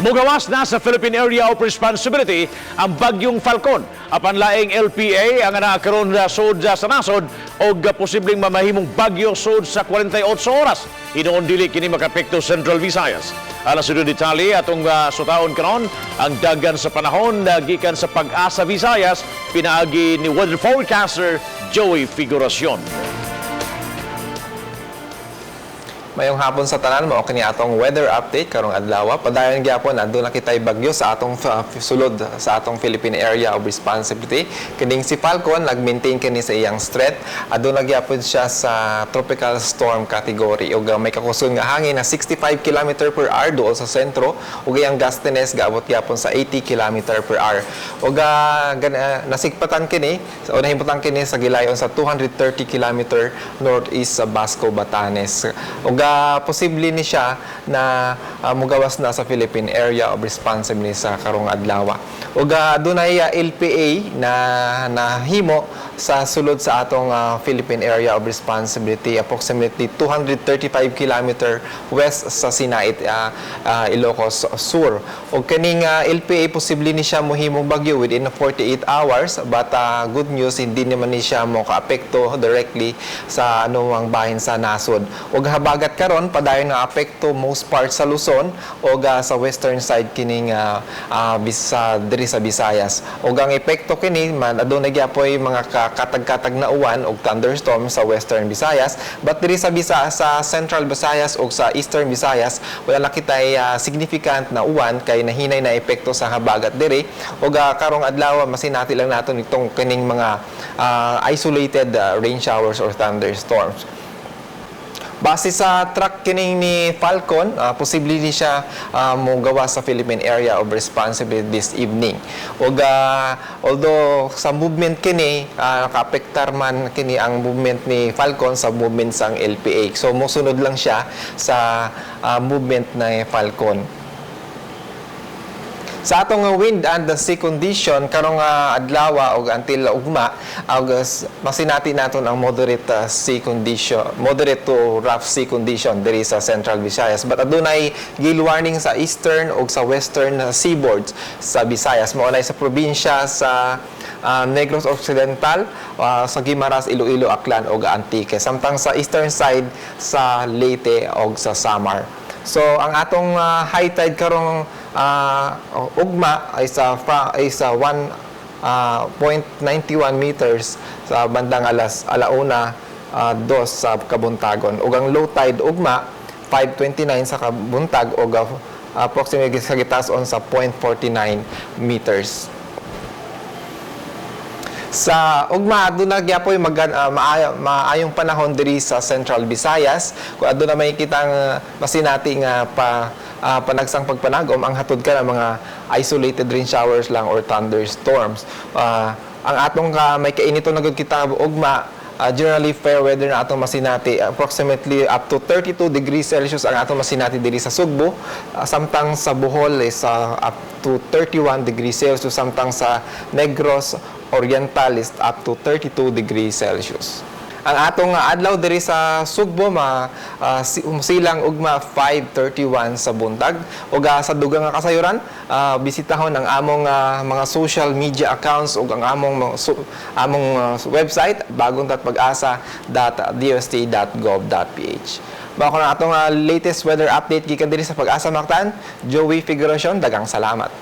Mugawas na sa Philippine Area of Responsibility ang Bagyong Falcon. Apan laing LPA ang naa karon sud sa nasod og posibleng mamahimong bagyo sud sa 48 oras. Hinuon dili kini makaapekto Central Visayas. Alas sa detalye, atong sutaon karon ang dagan sa panahon na gikan sa Pag-asa Visayas pinaagi ni weather forecaster Joey Figuracion. Mayong hapon sa tanan, mao kini atong weather update karong adlaw. Padayon gyapon, aduna kitay bagyo sa atong sulod sa atong Philippine Area of Responsibility. Kining si Falcon, nag-maintain kini sa iyang strength. Aduna gyapon siya sa tropical storm category ug may kakusog nga hangin na 65 km per hour duol sa sentro ug iyang gustiness gaabot gyapon sa 80 km per hour. Ug nasigpatan kini o nahimutan kini sa gilayon sa 230 km northeast sa Basco, Batanes. Ug posible ni siya na mugawas na sa Philippine Area of Responsibility sa karong adlaw. Ug adunay LPA na nahimo sa sulod sa atong Philippine Area of Responsibility, approximately 235 km west sa Sinait, Ilocos Sur. Ug kining LPA, posible ni siya mohimong bagyo within 48 hours, but good news, hindi naman ni siya mo kaapekto directly sa anumang bahin sa nasod. Ug habagat karon padayon nga apekto most parts sa Luzon ug sa western side kining diri sa Visayas. Ug ang epekto kini man, adunay gyapoy mga katag-katag na uwan ug thunderstorm sa Western Visayas, but diri sa Central Visayas ug sa Eastern Visayas, wala na kitay significant na uwan kay nahinay na epekto sa habagat diri. Ug karong adlaw, masinati lang naton itong kining mga isolated rain showers or thunderstorms. Base sa track kining ni Falcon, posible ni siya mogawas sa Philippine Area of Responsibility this evening. Ug although sa movement kini, nakaapektar man kini ang movement ni Falcon sa movement sang LPA. So mosunod lang siya sa movement ni Falcon. Sa atong wind and the sea condition karong adlaw og until ugma, og masinati naton ang moderate sea condition, moderate to rough sea condition diri sa Central Visayas. But adunay gale warning sa eastern ug sa western seaboards sa Visayas. Mao na sa probinsya sa Negros Occidental, sa Guimaras, Iloilo, Aklan ug Antique. Samtang sa eastern side sa Leyte ug sa Samar. So ang atong high tide karong ugma ay sa 1.91 meters sa bandang alas alauna dos sa kabuntagon. Ug ang low tide ugma, 5:29 sa kabuntag ug approximately sa gitason sa 0.49 meters. Sa ugma, aduna gyapoy maayong panahon diri sa Central Visayas. Kung aduna may kitang masinati nga pa panagsang pagpanagom, ang hatod ka ng mga isolated rain showers lang or thunderstorms. Ang atong ka may kainito na gud kita ugma, generally fair weather na atong masinati, approximately up to 32 degrees Celsius ang atong masinati diri sa Sugbo, samtang sa Bohol is up to 31 degrees Celsius, samtang sa Negros Oriental is up to 32 degrees Celsius. Ang atong adlaw diri sa Sugbo ma silang ugma 5:31 sa buntag. Ug sa dugang nga kasayuran, bisitahon ang among mga social media accounts ug ang among among website bagong.pagasa.dost.gov.ph. Mao na atong latest weather update gikan diri sa Pag-asa Mactan. Joey Figuracion, daghang salamat.